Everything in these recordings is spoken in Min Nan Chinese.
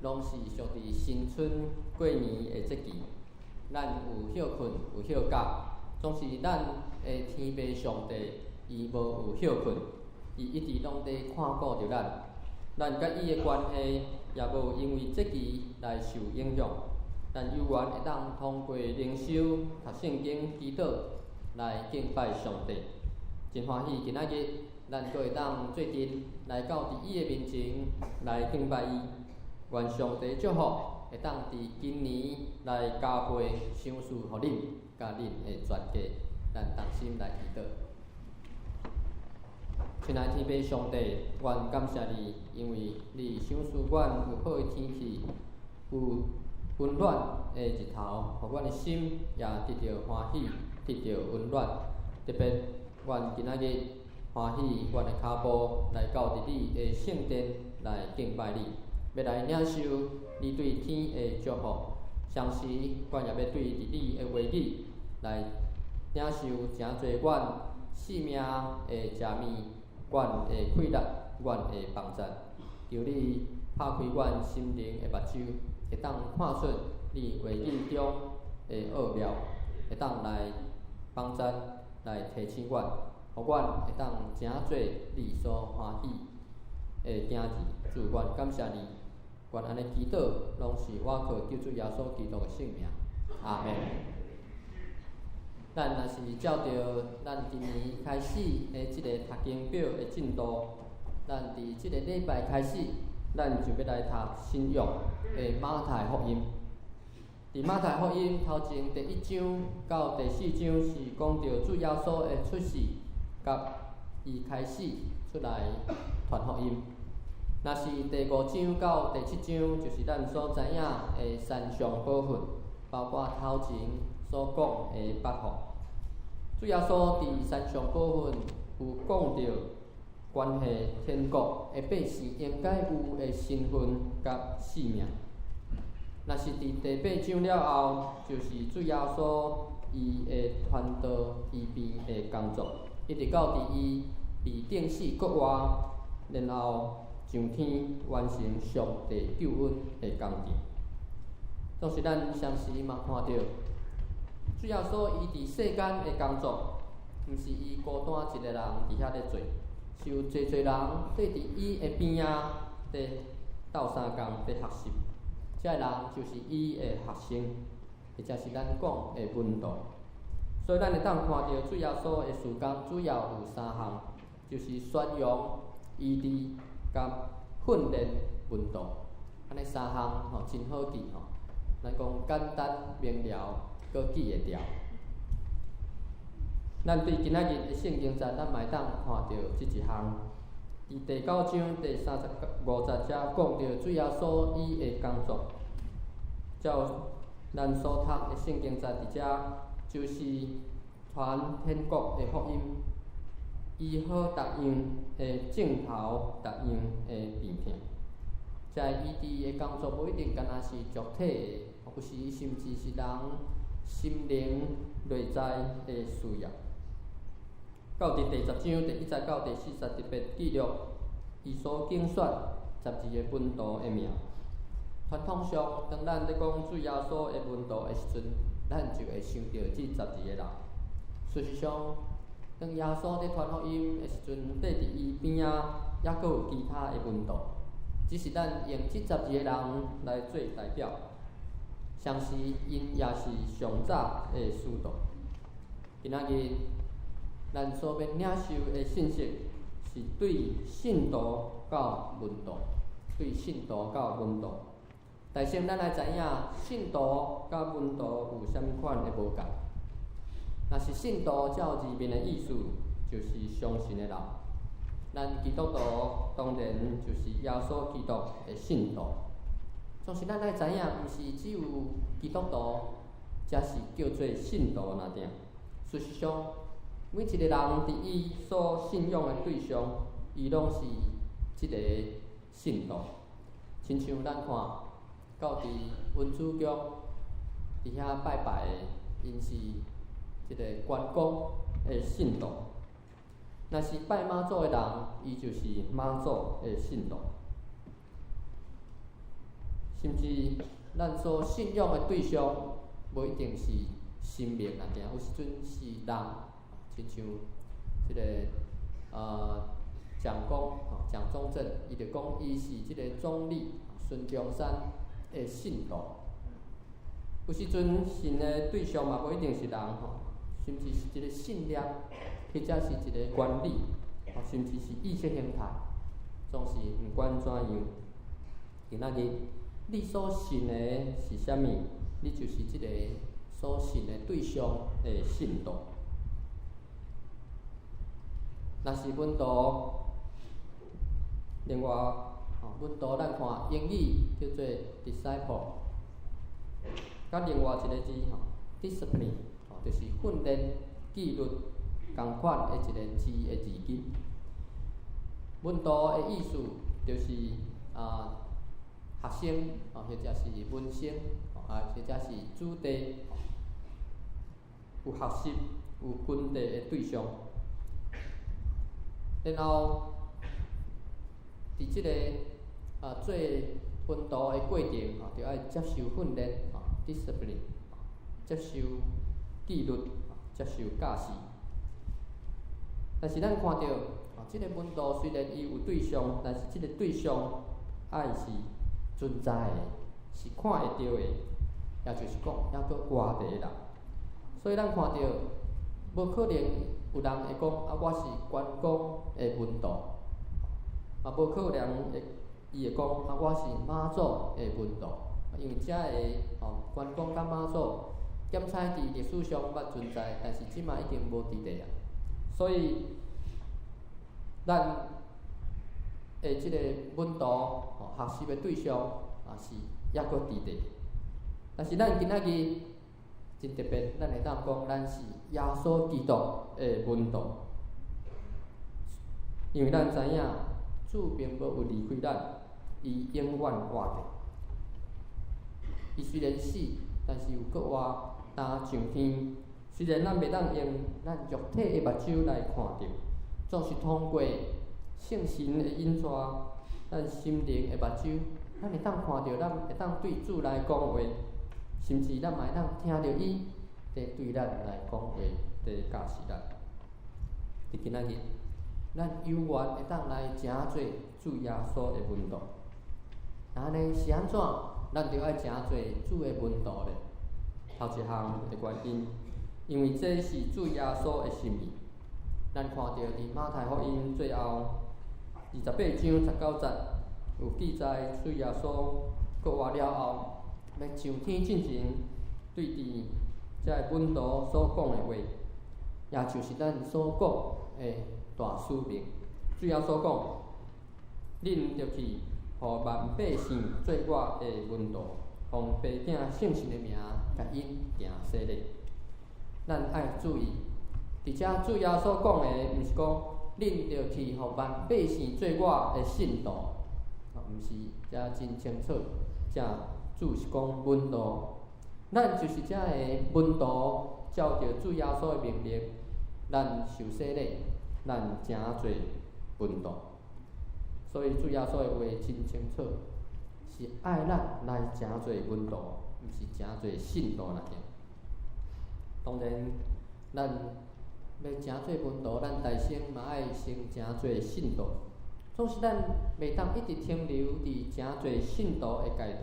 攏是屬佇新春過年的節期，咱有歇睏，有歇覺，總是咱的天父上帝，伊無有歇睏，伊一直攏佇看顧著咱，咱佮伊的關係也無因為節期來受影響。咱猶原會當通過靈修、讀聖經、祈禱來敬拜上帝。真歡喜，今仔日咱閣會當做陣來到佇伊的面前來敬拜伊。願上帝祝福會當佇今年來加倍賞賜予恁，佮恁的全家。咱同心來祈禱。親愛天父上帝，阮感謝你，因為你賞賜阮有好的天氣，有溫暖的日頭，予阮的心也得著歡喜，得著溫暖。特別，阮今仔日歡喜，阮的跤步來到佇你的聖殿來敬拜你，欲來領受你對天的祝福。同時，阮也欲對佇你的話語來領受誠濟阮性命的食物，阮的氣力，阮的幫贊。求你拍開阮心靈的目睭，會當看出你話語中的奧妙，會當來幫贊，來提醒阮，予阮會當成做你所歡喜的囝兒。主，阮感謝你，阮按呢祈禱，攏是倚靠救主耶穌基督的聖名。阿們。咱若是照著咱今年開始的這个讀經表的進度，咱佇這个禮拜開始，咱就欲來讀新約的馬太福音。佇馬太福音頭前第一章到第四章是講著主耶穌的出世，佮伊開始出來傳福音。若是第五章到第七章，就是咱所知影的山上寶訓，包括頭前所講的八福。主耶穌佇山上寶訓有講著關係天國的百姓應該有的身份佮使命。若是佇第八章了後，就是主耶穌伊的傳道醫病的工作，一直到佇伊被釘死復活，然後上天完成上帝救恩的工程。總是咱相時嘛看著，主耶穌伊佇世間的工作，毋是伊孤單一个人佇遐咧做，是有濟濟人綴佇伊的邊仔，佇鬥相共佇學習。這个人就是伊的學生，或者是咱講的門徒。所以咱會當看著主耶穌的事工主要有三項，就是宣揚、醫治、佮訓練門徒。按呢三項吼，真好記吼。咱講簡單明了，閣記會牢。咱對今仔日的聖經節，咱嘛會當看著這一項。佇第九章第三十五節遮講著主耶穌伊的工作，照咱所讀的聖經節佇遮，就是傳天國的福音，醫好逐樣的症頭，逐樣的病痛。這醫治的工作無一定干焦是肉體的，有時甚至是人心靈內在的需要。到佇第十章第一節到第四節特別記錄，伊所揀選十二个門徒的名。傳統上，當咱咧講主耶穌的門徒的時陣，咱就會想著這十二个人。事實上，當耶穌佇傳福音的時陣，綴佇伊邊仔，猶閣有其他的門徒，只是咱用這十二個人來做代表。同時，𪜶也是上早的使徒。今仔日，咱所欲領受的信息，是對信徒到門徒，對信徒到門徒。但先咱來知影信徒佮門徒有啥物款的無仝。若是信徒照字面的意思，就是相信的人。咱基督徒當然就是耶穌基督的信徒。總是咱愛知影，毋是只有基督徒才是叫做信徒爾定。事實上，每一个人佇伊所信仰的對象，伊攏是這个信徒。親像咱看到佇恩主宮佇遐拜拜的，𪜶是這个關公的信徒。若是拜媽祖的人，伊就是媽祖的信徒。甚至咱所信仰的對象，無一定是神明爾，有時陣是人，親像這个蔣公吼，蔣中正，伊就講伊是這个總理孫中山的信徒。有時陣信的對象嘛，無一定是人吼，甚至是一个信念，或者是一个原理，甚至是意識形態，總是毋管怎樣。今仔日你所信的是啥物？你就是這个所信的對象的信徒。若是門徒，另外，吼，門徒咱看英語叫做 disciple，佮另外一个字吼，discipline，吼，就是訓練、紀律仝款的一个字的字根。門徒的意思就是學生，或者是門生，或者是子弟，有學習、有跟隨的對象。然後，佇這个做門徒的過程，吼，著愛接受訓練，吼，discipline，接受紀律，接受教示。但是咱看著，這个門徒雖然伊有對象，但是這个對象愛是存在的，是看會著的，也就是講，猶閣活佇的人。所以咱看著，無可能有人會講啊，我是關公的門徒，嘛無可能會伊會講啊，我是媽祖的門徒，因為遮个吼關公佮媽祖，檢采佇歷史上捌存在，但是這馬已經無佇咧啊。所以，咱的這个門徒吼學習的對象也是猶閣佇咧。但是咱今仔日真特別，咱會當講咱是耶穌基督的門徒，因為咱知影主並無有離開咱，伊永遠活著。伊雖然死，但是有閣活，擔上天。雖然咱袂當用咱肉體的目睭來看著，總是通過聖神的引帶，咱心靈的目睭，咱會當看著，咱會當對主來講話，甚至咱嘛會當聽著伊佇對咱來講話，佇教示咱。佇今仔日，咱有緣會當來成做主耶穌的門徒。按呢是按怎？咱著愛成做主的門徒咧。頭一項的原因，因為這是主耶穌的心意。咱看著佇馬太福音最後28章19節有記載，主耶穌復活了後，欲上天進前，對佇遮个門徒所講的話，也就是咱所講的大使命。主耶穌講：恁著去，予萬百姓做我的門徒，奉父子聖神的名，共𪜶行洗禮。咱愛注意，佇遮主耶穌講的，毋是講恁著去予萬百姓做我的信徒，毋是，遮真清楚，遮主是講門徒，咱就是遮个門徒，照著主耶穌的命令，咱受洗禮，咱成做門徒。所以主耶穌的話真清楚，是愛咱來成做門徒，毋是成做信徒爾。當然，咱欲成做門徒，咱代先嘛愛先成做信徒。總是咱袂當一直停留佇成做信徒的階段，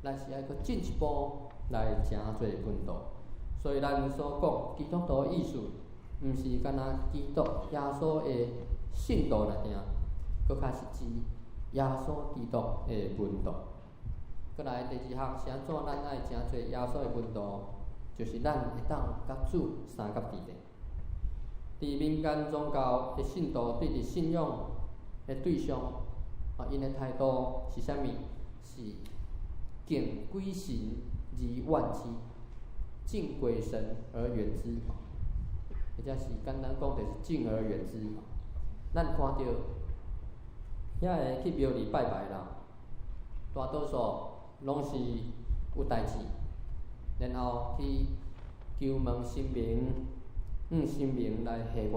咱是愛閣進一步來成做門徒。所以咱所講基督徒的意思，毋是干焦基督耶穌的信徒爾，閣較是指耶穌基督的門徒。閣來第二項是按怎咱愛成做耶穌的門徒，就是咱會當佮主相佮佇咧。佇民間宗教的信徒對佇信仰的對象，𪜶的態度是啥物？是敬鬼神而遠之，敬鬼神而遠之，或者是簡單講，就是敬而遠之。咱看著遐个去廟裡拜拜啦，大多數攏是有代誌，然後去求問神明，向神明來許願。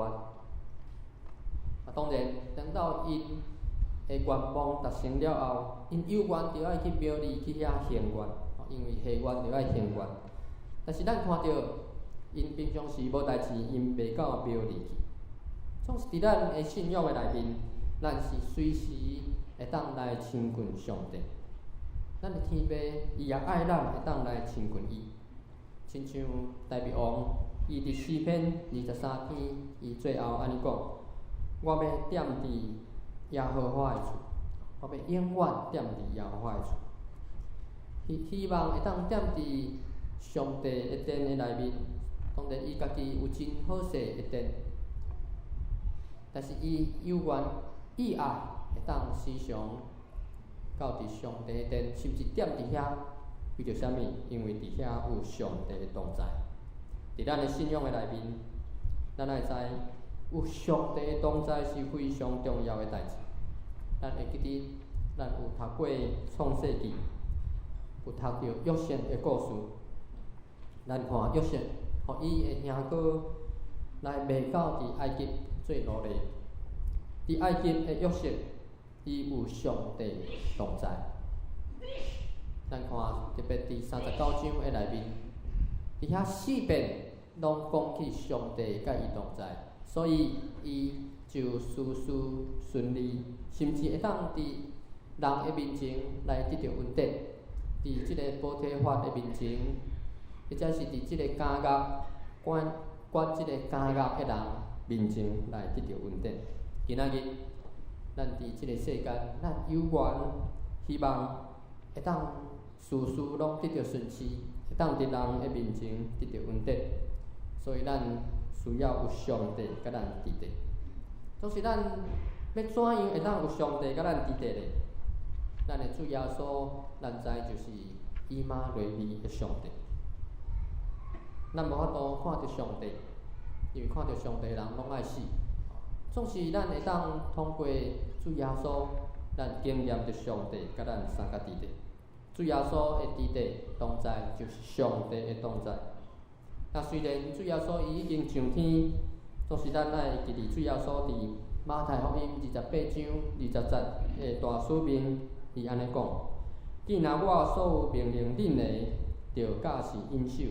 啊，當然，等到𪜶 的願望達成了後，𪜶有緣著愛去廟裡去遐行願，因為下願著愛行願。但是咱看著，𪜶平常時無代誌，𪜶袂到廟裡去。總是佇咱的信仰的內面，咱是隨時會當來親近上帝。咱的天父，伊也愛咱會當來親近伊。親像大衛王，伊佇詩篇23篇，伊最後按呢講：我欲踮佇耶和華的厝，我欲永遠踮佇耶和華的厝。希希望會當踮佇上帝的殿的內面，當然伊家己有真好勢的殿，但是伊猶原意愛會當時常到佇上帝的殿，甚至踮佇遐，為著啥物？因為佇遐有上帝的同在。佇咱的信仰的內面，咱愛知有上帝的同在是非常重要的代誌。咱會記得，咱有讀過創世記，有讀著約瑟的故事。咱看約瑟，予伊的兄哥來賣到佇埃及做奴隸。佇埃及的約瑟，伊有上帝同在。咱看特別佇39章的內面，佇遐四遍攏講起上帝佮伊同在，所以伊就事事順利，甚至會當佇人的面前來得著恩典。佇這個波提乏的面前，或者是佇這個監獄管管這個監獄的人面前來得著恩典。今仔日，咱佇這個世間，咱有緣希望會當事事攏得著順遂，會當佇人的面前得著恩典。所以咱需要有上帝佮咱佇咧。總是咱欲怎樣會當有上帝佮咱佇咧？咱的主耶穌，咱知就是以馬內利的上帝。咱無法度看著上帝，因為看著上帝的人攏愛死。總是咱會當通過主耶穌，咱經驗著上帝佮咱相佮佇咧。主耶穌的佇咧同在，就是上帝的同在。那雖然主耶穌伊已經上天，總是咱愛記得主耶穌佇馬太福音28章20節的大使命，伊按呢講：既然我所有命令恁的，就教示謹守，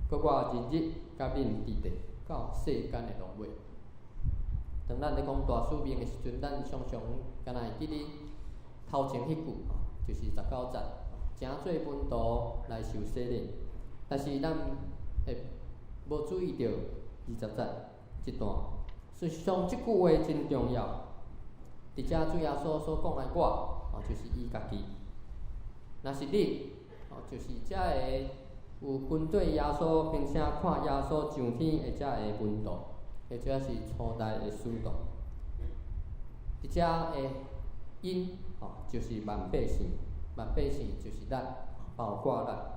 閣我日日佮恁佇咧，到世間的落尾。當咱咧講大使命的時陣，咱常常敢若會記得頭前彼句，就是19節，誠濟門徒來受洗禮，但是咱會無注意著20節這段，事實上這句話真重要。佇遮主耶穌所講的我，哦，就是伊家己；若是恁，哦，就是遮个有跟綴耶穌，並且看耶穌上天的遮个門徒，或者是初代的使徒。佇遮的𪜶，哦，就是萬百姓，萬百姓就是咱，包括咱。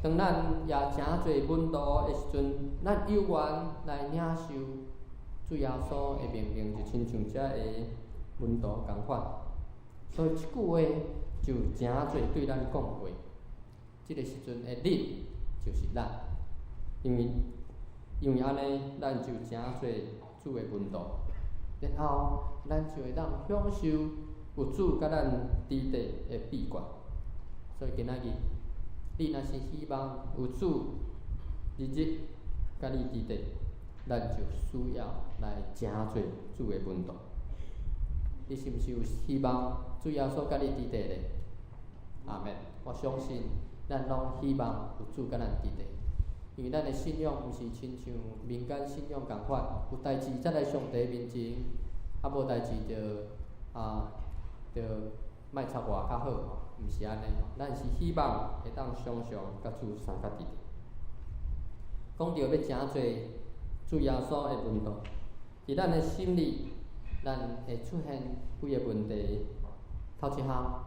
當咱也誠濟門徒的時陣，咱有緣來領受主耶穌的命令，就親像遮个門徒仝款。所以這句話就誠濟對咱講話。這个時陣的恁就是咱，因為按呢，咱就誠濟主的門徒，然後咱就會當享受有主佮咱佇咧的秘訣。所以今仔日，你若是希望有主日日佮你佇咧，咱就需要來誠濟主的門徒。你是毋是有希望主耶穌佮你佇咧咧？阿們。我相信咱攏希望有主佮咱佇咧，因為咱的信仰毋是親像民間信仰仝款，有代誌才來上帝面前，啊無代誌就莫插我較好，毋是按呢，咱是希望會當常常佮主相佮佇咧。講著欲誠濟主耶穌的門徒，佇咱的心裡，咱會出現幾个問題。頭一項，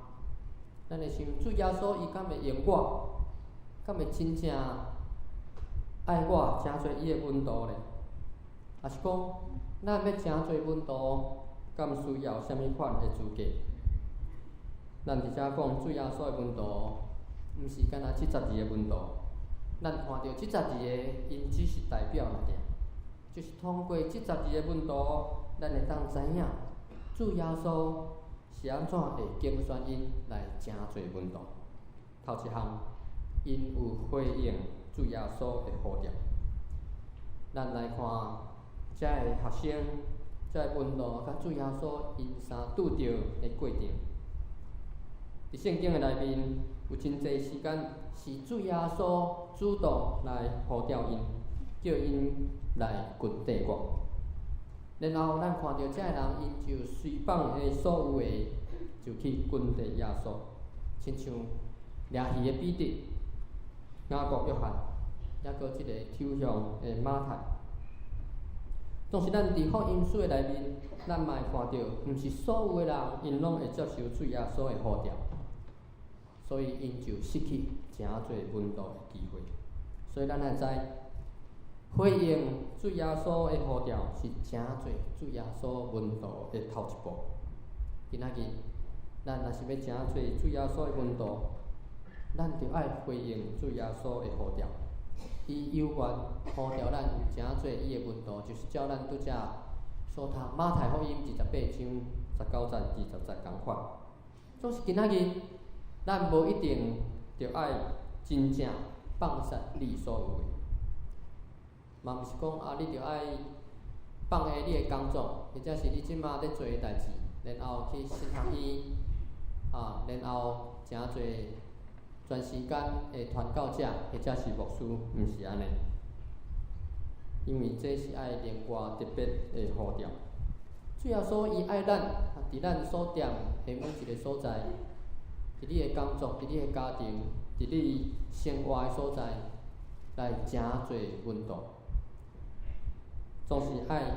咱會想主耶穌伊敢會用我？敢會真正愛我，誠濟伊的門徒咧？抑是講，咱欲誠濟門徒，敢需要啥物款的資格？咱佇遮講主耶穌的門徒，毋是干焦這十二个門徒。咱看著這十二个，𪜶只是代表爾，就是通過這十二个門徒，咱會當知影主耶穌是按怎會揀選𪜶來成做門徒？頭一項，𪜶有回應主耶穌的呼召。咱來看遮个學生、遮个門徒佮主耶穌𪜶三拄著的過程。佇聖經的內面，有真濟時間是主耶穌主動來呼召𪜶，叫𪜶來跟綴我。然後咱看著遮个人，𪜶就隨放的所有的，就去跟綴耶穌，親像掠魚的彼得、雅各、約翰，抑閣這個抽象的馬太。總是咱佇福音書的內面，咱嘛會看著，毋是所有的人，𪜶攏會接受主耶穌的呼召，所以𪜶就失去成做門徒的機會。所以咱愛知，回應主耶穌的呼召是成做主耶穌門徒的頭一步。今仔日，咱若是欲成做主耶穌的門徒，咱就愛回應主耶穌的呼召。伊有願呼召咱成做伊的門徒，就是照咱拄才所讀馬太福音28章19節20節仝款。總是今仔日，咱無一定著愛真正放捨你所有的，嘛毋是講啊，你著愛放下你的工作，或者是你這馬咧做的代誌，然後去神學院，啊，然後成做全時間的傳教者，或者是牧師，毋是按呢。因為這是愛另外特別的呼召。主耶穌伊愛咱，佇咱所踮的每一個所在，佇你的工作，佇你的家庭，佇你生活的所在，來成做門徒。總是愛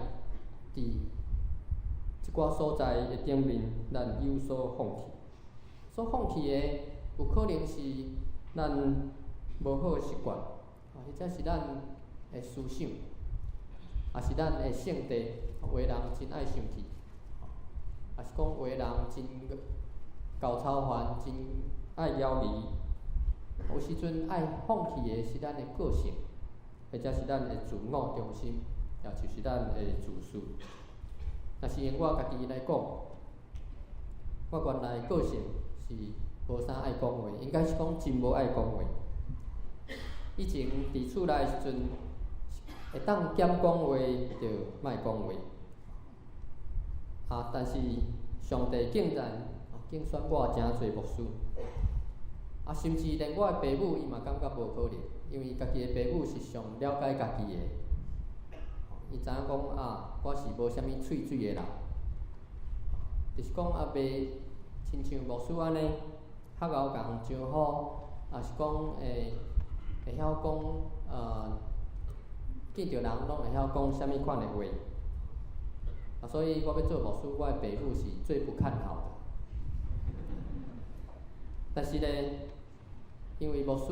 佇這寡所在的頂面，咱有所放棄。所放棄的，有可能是咱無好的習慣，或者是咱的思想，抑是咱的性地，有的人真愛生氣，抑是講有的人真厚操煩，真愛枵膩。有時陣愛放棄的是咱的個性，或者是咱的自我中心，也就是咱的自私。若是用我家己來講，我原來個性是無啥愛講話，應該是講真無愛講話。以前佇厝內時陣，會當減講話就莫講話。啊，但是上帝竟然揀選我成做牧師，啊，甚至連我的爸母伊嘛感覺無可能，因為家己的爸母是上了解家己的，伊知影講啊，我是無啥物喙水的人，就是講啊，袂親像牧師按呢，較𠢕共人招呼，抑是講會曉講，見著人攏會曉講啥物款的話。啊，所以我欲做牧師，我的爸母是最不看好的。但是咧，因為牧師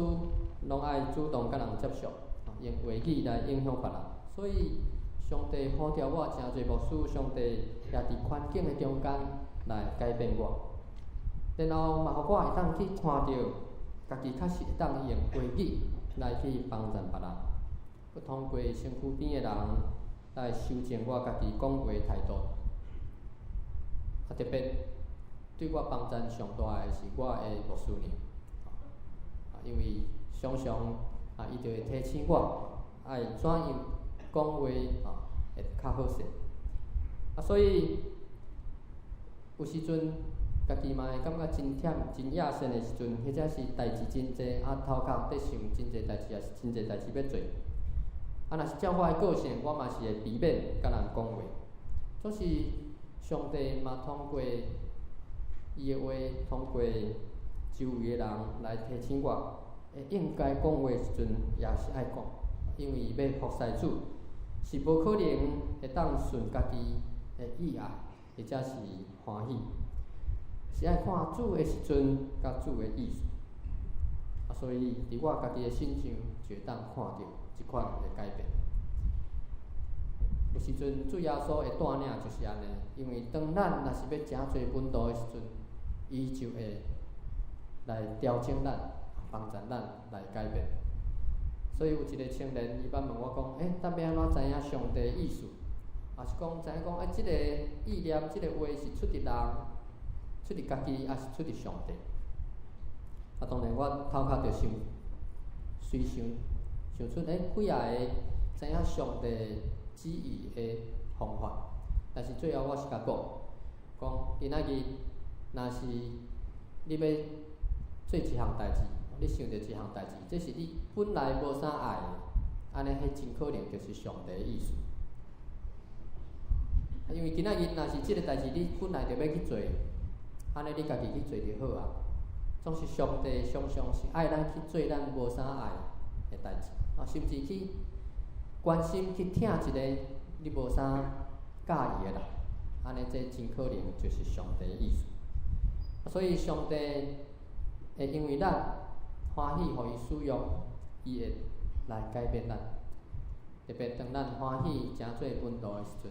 攏愛主動佮人接觸，用話語來影響別人，所以上帝呼召我成做牧師，上帝也佇環境的中間來改變我，然後嘛，予我會當去看著家己確實會當用話語來去幫助別人，閣通過身軀邊的人來修正我家己講話態度。啊，特別對我幫助上大的是我的牧師娘，啊，因為常常啊，伊就會提醒我愛怎樣講話啊，會較好勢。啊，所以有時陣家己嘛會感覺真忝、真厭世的時陣，或者是代誌真濟，啊，頭殼咧想真濟代誌，抑是真濟代誌欲做。啊，若是照我的個性，我嘛是會避免佮人講話。總是上帝嘛通過伊的話，通過周圍的人來提醒我，會應該講話的時陣，也是愛講，因為欲服侍主，是無可能會當順家己的意愛，或者是歡喜，是愛看主的時陣，佮主的意思。啊，所以佇我家己的身上就會當看著這款的改變。有時陣主耶穌的帶領就是按呢，因為當咱若是欲成做門徒的時陣，伊就會來調整咱，幫助咱來改變。所以有一個青年，伊捌問我講：欸，咱欲按怎知影上帝意思？抑是講知影講，這个意念、這个話是出佇人、出佇家己，抑是出佇上帝？啊，當然我頭殼就想，隨想想出幾仔个知影上帝旨意的方法，但是最後我是共講，講今仔日若是你欲做一項代誌，你想著一項代誌，這是你本來無啥愛的，按呢，彼真可能就是上帝的意思。因為今仔日若是這个代誌你本來就欲去做，按呢你家己去做就好啊。總是上帝常常是愛咱去做咱無啥愛的代誌，啊，甚至去關心去疼一个你無啥佮意的人，按呢這真可能就是上帝的意思。所以上帝會因為咱歡喜予伊使用，伊會來改變咱。特別當咱歡喜成做門徒的時陣，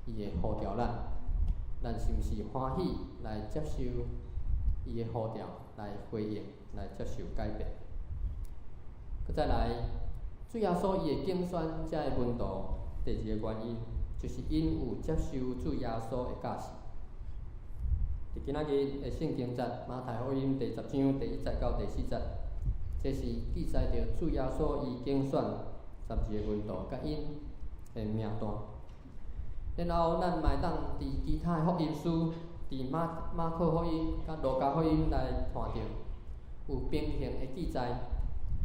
伊會呼召咱，咱是毋是歡喜來接受伊的呼召，來回應，來接受改變？閣再來，主耶穌伊會揀選遮个門徒，第二个原因就是𪜶有接受主耶穌的教示。佇今仔日的聖經節，馬太福音第10章第1節到第4節，這是記載著主耶穌伊揀選12个門徒佮𪜶的名單。然後咱嘛會當佇其他的福音書，佇馬可福音佮路加福音來看著有平行的記載。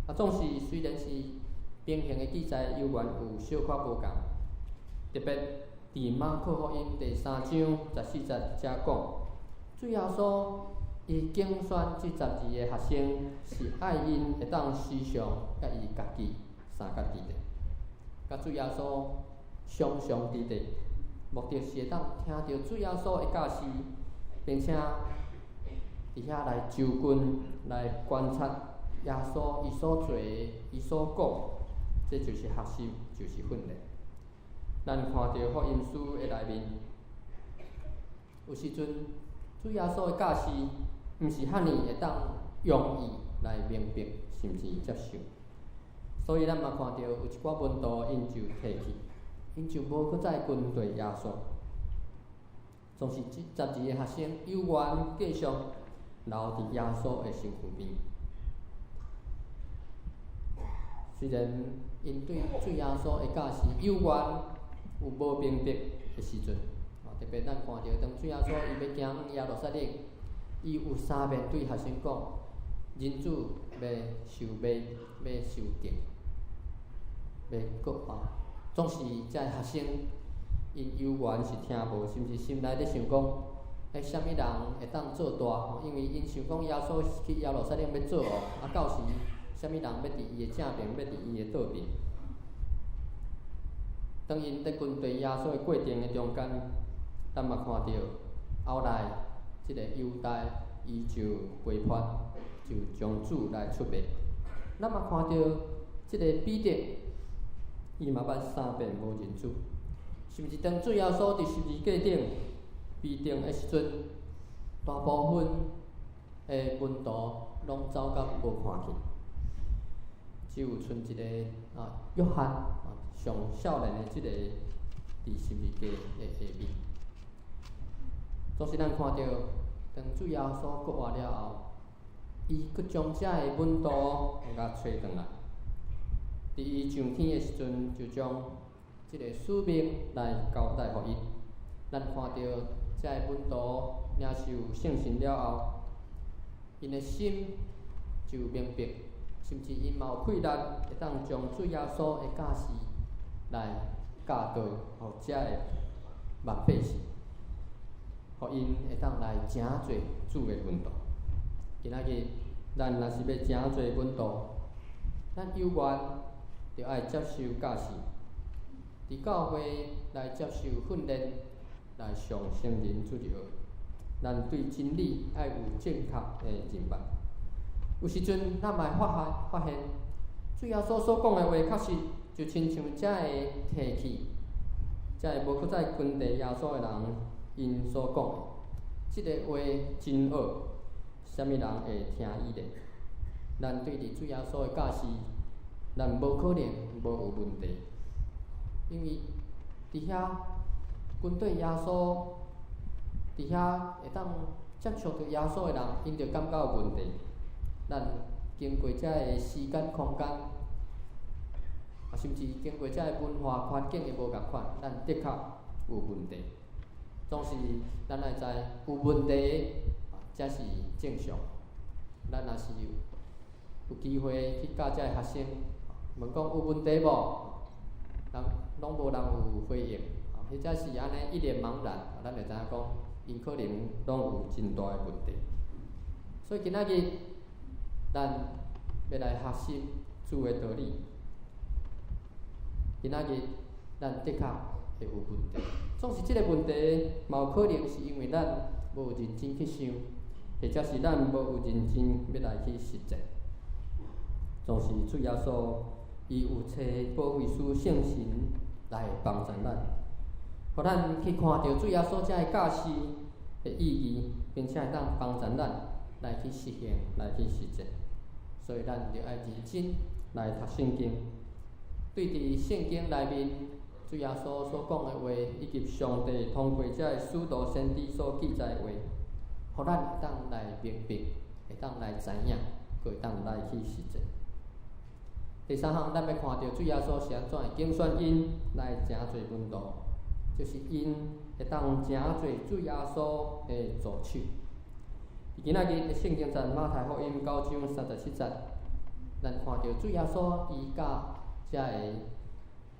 啊，總是雖然是平行的記載，猶原有小可無仝。特別佇馬可福音第3章14節遮講，主耶穌伊揀選這12个學生，是愛𪜶會當時常佮伊家己相佮佇咧，佮主耶穌常常佇咧，目的是會當聽著主耶穌的教示，並且佇遐來就近來觀察耶穌伊所做的、伊所講，這就是學習，就是訓練。咱看著福音書的內面，有時陣主耶穌的教示，毋是遐爾會當容易來明白，甚至接受。所以咱嘛看著有一寡門徒，𪜶就退去，𪜶就無閣再跟隨耶穌。總是這12个學生猶原繼續留佇耶穌的身軀邊。雖然𪜶對主耶穌的教示猶原有無明白的時陣，特別咱看著當主耶穌伊欲行往耶路撒冷，伊有三遍對學生講，人子欲受賣，欲受定，欲閣活。總是遮个學生，𪜶猶原是聽無，甚至心內咧想講，啥物人會當做大？吼，因為𪜶想講耶穌去耶路撒冷欲做王，啊，到時啥物人欲佇伊的正爿，欲佇伊的倒爿？當𪜶佇跟隨耶穌的過程的中間，咱嘛看著後來這个猶大伊就背叛，就將主來出賣。咱嘛看著這个彼得，伊嘛捌三遍無認主，甚至當主耶穌佇十字架頂被釘的時陣，大部分的門徒攏走甲無看去，只有賰一个啊約翰啊上少年的這个佇十字架的下面。總是咱看著，當主耶穌復活了後，伊閣將遮个門徒共揣轉來。佇伊上天的時陣，就將這个使命來交代予𪜶。咱看著遮个門徒領受聖神了後，𪜶的心就明白，甚至𪜶嘛有氣力，會當將主耶穌的教示來教導予遮个萬百姓，予𪜶會當來成做主的門徒。今仔日，咱若是欲成做門徒，咱猶原著愛接受教示，佇教會來接受訓練，來上聖靈主日學。咱對真理愛有正確的認捌。有時陣，咱嘛會發現，主耶穌所講的話，確實就親像遮个提去，遮个無閣再跟隨耶穌的人，𪜶所講的，這个話真惡，啥物人會聽伊的？咱對佇主耶穌的教示，咱無可能無有問題，因為佇遐軍隊耶穌，佇遐會當接觸著耶穌的人，𪜶就感覺有問題。咱經過遮个時間空間，啊，甚至經過遮个文化環境的無仝款，咱的確有問題。總是咱愛知有問題，才是正常。咱若是有機會去教遮个學生，問講有問題無？人攏無人有回應，或者是按呢一臉茫然，咱就知影講，𪜶可能攏有真大的問題。所以今仔日，咱欲來學習主的道理。今仔日，咱的確會有問題。總是這个問題，嘛有可能是因為咱無認真去想，或者是咱無有認真欲來去實踐。總是主耶穌，伊有差保惠師聖神來幫助咱，予咱去看著主耶穌遮个教示的意義，並且會當幫助咱來去實行、來去實踐。所以咱著愛認真來讀聖經，對佇聖經內面主耶穌所講的話，以及上帝通過遮个使徒先知所記載的話，予咱會當來明白，會當來知影，閣會當來去實踐。第三項，咱欲看著主耶穌是按怎會揀選𪜶來成做門徒，就是𪜶會當成做主耶穌的助手。今仔日的聖經節馬太福音9章37節，咱看著主耶穌伊佮遮个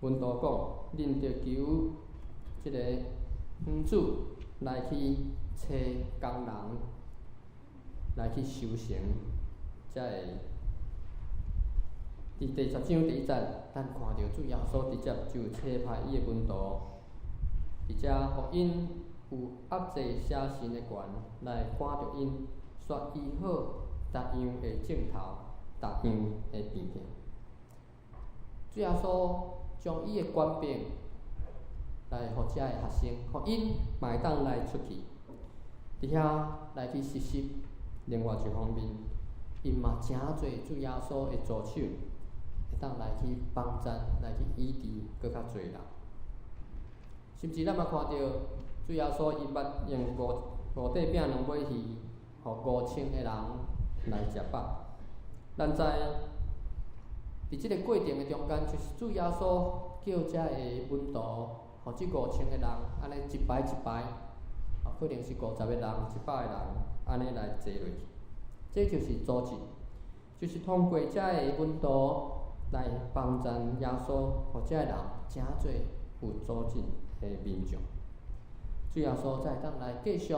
門徒講，恁著求這个園主來去差工人來去收成遮个。佇第10章第1節，咱看著主耶穌直接就差派伊的門徒，佇遮予𪜶有壓制邪神的權來趕著𪜶，煞醫好逐樣的症頭，逐樣的病痛。主耶穌將伊的權柄來予遮个學生，予𪜶嘛會當來出去，佇遐來去實習。另外一方面，𪜶嘛成做主耶穌的助手，會當來去幫贊，來去醫治閣較濟人。甚至咱嘛看著主耶穌伊捌用五五塊餅兩尾魚，予5000個人來食飽。咱知佇這个過程的中間，就是主耶穌叫遮个門徒，予這5000個人按呢一排一排，可能是50個人、100個人，按呢來坐落去。這就是組織，就是通過遮个門徒來幫贊耶穌，予遮个人誠濟有組織的民眾。主耶穌才會當來繼續，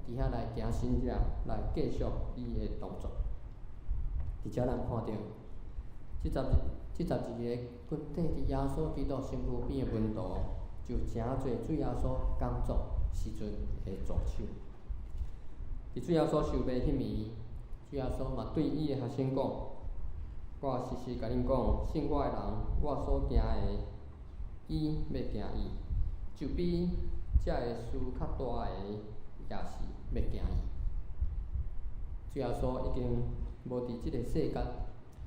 佇遐來行神跡，來繼續伊的動作。佇遮咱看著，這12個跟綴佇耶穌基督身軀邊的門徒，就誠濟主耶穌工作時陣的助手。佇主耶穌受賣彼暝，主耶穌嘛對伊的學生講：我實實共恁講，信我的人，我所行的，伊欲行伊，就比這个事較大的，也是欲行伊。主耶穌已經無佇這个世間，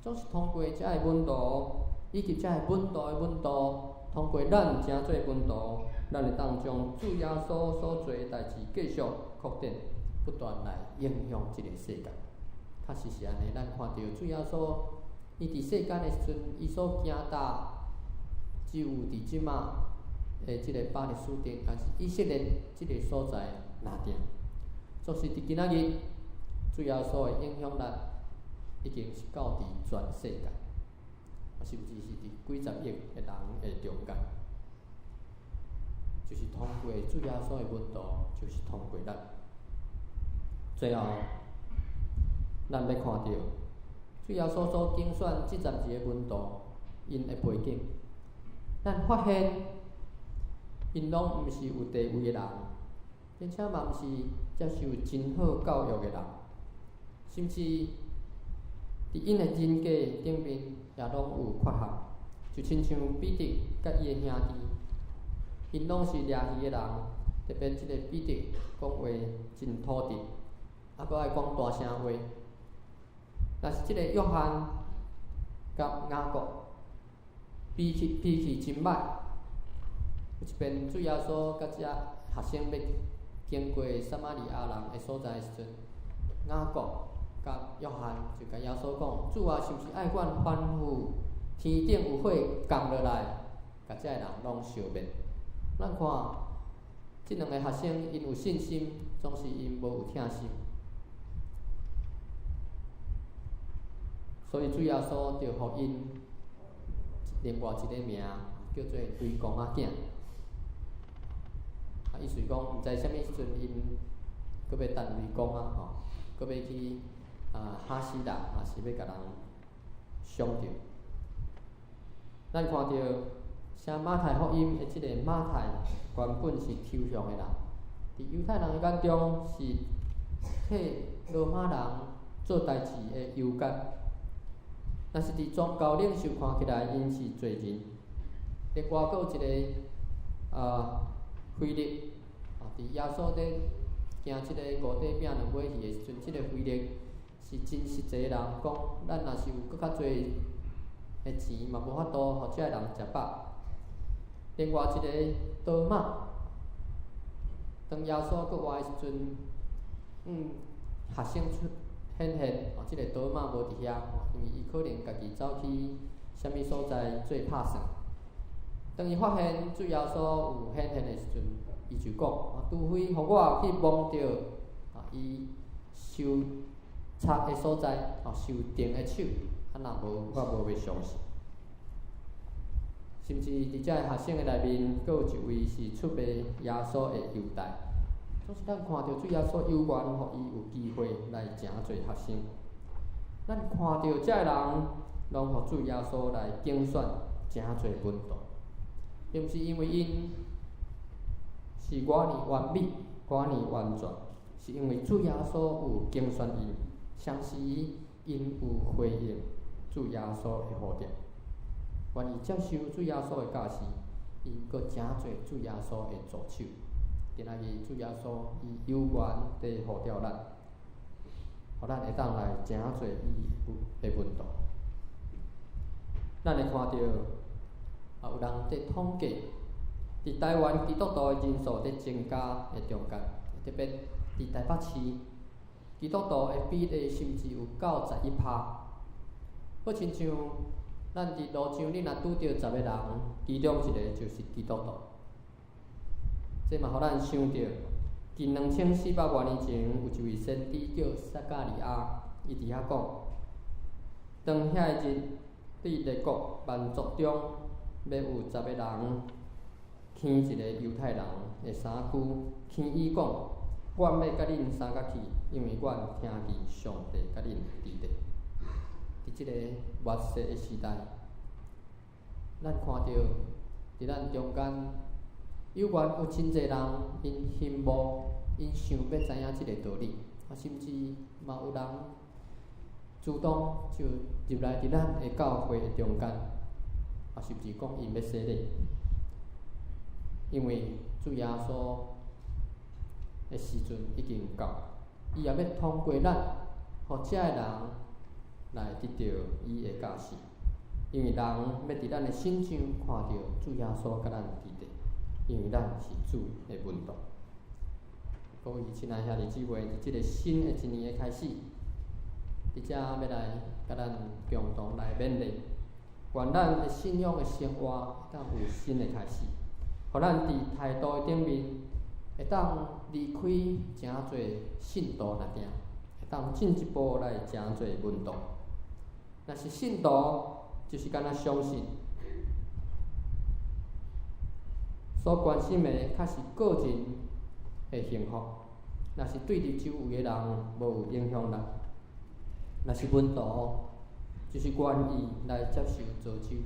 總是通過遮个門徒，以及遮个門徒的門徒，通過咱成做門徒，咱會當將主耶穌所做的代誌繼續擴展，不斷來影響這个世界。確實是按呢，咱看著主耶穌，伊佇世間的時陣，伊所行踏，只有佇這馬的這个巴勒斯坦，抑是以色列這个所在爾爾。就是佇今仔日，主耶穌的影響力已經是到佇全世界，甚至是佇幾十億的人的中間，就是通過主耶穌的門徒，就是通過咱。最後，咱欲看著主耶穌所揀選這12個門徒，𪜶的背景，咱發現𪜶攏毋是有地位的人，並且嘛毋是接受真好教育的人，甚至佇𪜶的人格頂面也攏有缺陷，就親像彼得佮伊的兄弟，𪜶攏是掠魚的人，特別這个彼得講話真吐直，啊，閣愛講大聲話。但是這个約翰佮雅各脾氣脾氣真䆀，有一遍主耶穌佮遮學生欲經過撒瑪利亞人的所在的時陣，雅各佮約翰就共耶穌講：主啊，是毋是愛阮吩咐天頂有火降落來，共遮的人攏燒滅？咱看，這兩个學生𪜶有信心，總是𪜶無有疼心。所以主耶穌就予𪜶另外一个名，叫做雷公仔囝。啊，意思是講，毋知啥物時陣𪜶閣欲擲雷公仔吼，閣欲去啊嚇死人，抑是欲共人傷著。咱看著寫馬太福音的這个馬太，原本是抽象的人，佇猶太人的眼中是替羅馬人做代誌的油柑。若是佇宗教領袖看起來，𪜶是罪人。另外，閣有一个腓力，啊，佇耶穌咧行這个五塊餅兩尾魚的時陣，這个腓力是真實際的人，講咱若是有閣較濟的錢，嘛無法度予遮的人食飽。另外一个多馬，當耶穌閣活的時陣，學生出顯現，哦，這个多馬無佇遐，因為伊可能家己走去啥物所在做拍算。當伊發現主耶穌有顯現的時陣，伊就講：啊，除非予我去摸著啊，伊受插的所在，哦，受釘的手，啊，若無，我無欲相信。甚至佇遮个學生的內面，閣有一位是出賣耶穌的猶大。總是咱看著主耶穌有緣，予伊有機會來誠濟學生。咱看著遮个人，攏予主耶穌來揀選誠濟門徒，並毋是因為𪜶是偌爾完美、偌爾完全，是因為主耶穌有揀選𪜶，相時𪜶有回應主耶穌的呼召，願意接受主耶穌的教示，𪜶閣誠濟主耶穌的助手。今仔日主耶穌伊有緣地呼召咱，予咱會當來誠濟伊的門徒。咱會看著啊，有人佇統計，佇台灣基督徒的人數佇增加的中間，特別佇台北市，基督徒的比例甚至有到11%。好親像咱佇路上，你若拄著十个人，其中一個就是基督徒。這嘛，予咱想著，近2400外年前，有一位先知叫撒迦利亞，伊佇遐講：當遐个日，佇列國萬族中，欲有十个人牽一个猶太人的衫褲，牽伊講：阮欲佮恁相佮去，因為阮聽見上帝佮恁佇咧。佇這个末世的時代，咱看著佇咱中間，猶原有真濟人，𪜶羨慕，𪜶想欲知影這个道理，啊，甚至嘛有人主動就入來佇咱的教會的中間，啊，甚至講𪜶欲洗禮，因為主耶穌的時陣已經到，伊也欲通過咱，予遮的人來得著伊的教示，因為人欲佇咱的身上看著主耶穌佮咱佇咧。因為咱是主的門徒。各位親愛兄弟姊妹，佇這个新的一年的開始，佇遮欲來佮咱共同來勉勵，願咱的信仰的生活會當有新的開始，予咱佇態度的頂面會當離開誠濟信徒若定，會當進一步來誠濟門徒。若是信徒，就是干焦相信。所關心的較是個人的幸福，若是對佇周圍的人無有影響力；若是門徒，就是願意來接受造就，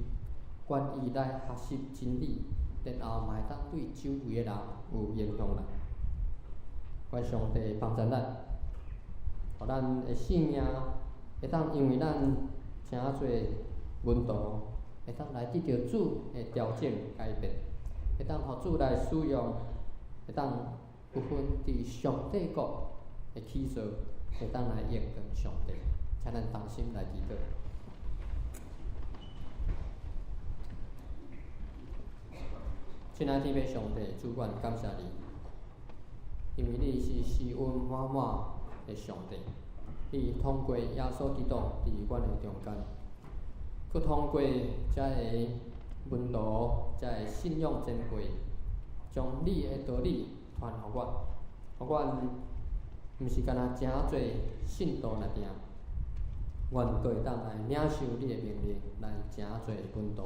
願意來學習真理，然後嘛會當對周圍的人有影響力。願上帝幫助咱，予咱的性命會當因為咱誠濟門徒，會當來得著主的調整改變。會當予主來使用，會當有份佇上帝國的起座，會當來榮光上帝，請咱同心來祈禱。親愛的天父上帝，主，阮感謝你，因為你是施恩滿滿的上帝，你通過耶穌基督佇阮的中間，閣通過遮个門徒、遮个信仰前輩，將你的道理傳予阮，予阮毋是干焦誠濟信徒爾爾，阮閣會當來領受你的命令，來成做門徒，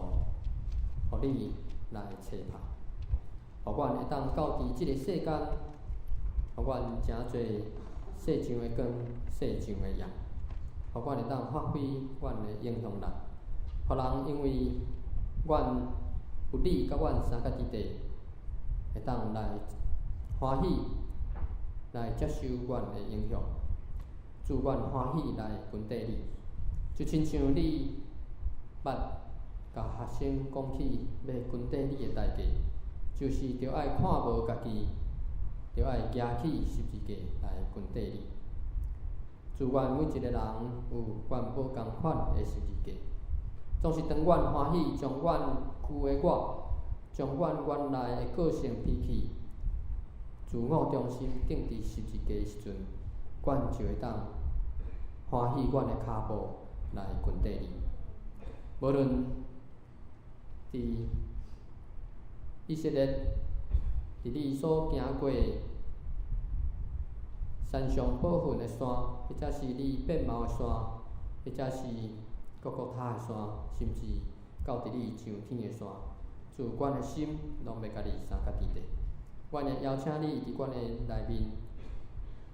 予你來差派，予阮會當到佇這个世間，予阮成做世上的光、世上的鹽，予阮會當發揮阮的影響力，予人因為阮有你佮阮相佮佇底，會當來歡喜來接受阮的影響，主，阮歡喜來跟綴你，就親像你捌共學生講起欲跟綴你的代價，就是著愛看無家己，著愛舉起十字架來跟綴你。主，阮每一个人有阮無仝款的十字架，總是當阮歡喜將阮舊的我，將阮原來的個性脾氣、自我中心釘佇十字架的時陣，阮就會當歡喜阮的跤步來跟綴你。無論佇以色列，佇你所行過山上寶訓的山，或者是你變毛的山，或者是各各他的山，甚至到佇你上天的山，主，阮的心攏欲共你相佮佇底。阮也邀請你佇阮的內面，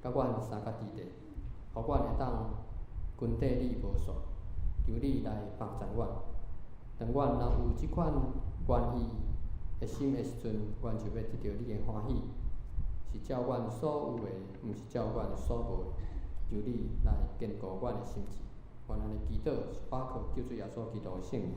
佮阮相佮佇底，予阮會當跟綴你無束，求你來幫助阮。當阮若有這款願意的心的時陣，阮就欲得著你的歡喜，是照阮所有的，毋是照阮所無的。求你來堅固阮的心志。阮按呢祈禱，是倚靠救主耶穌基督的聖名。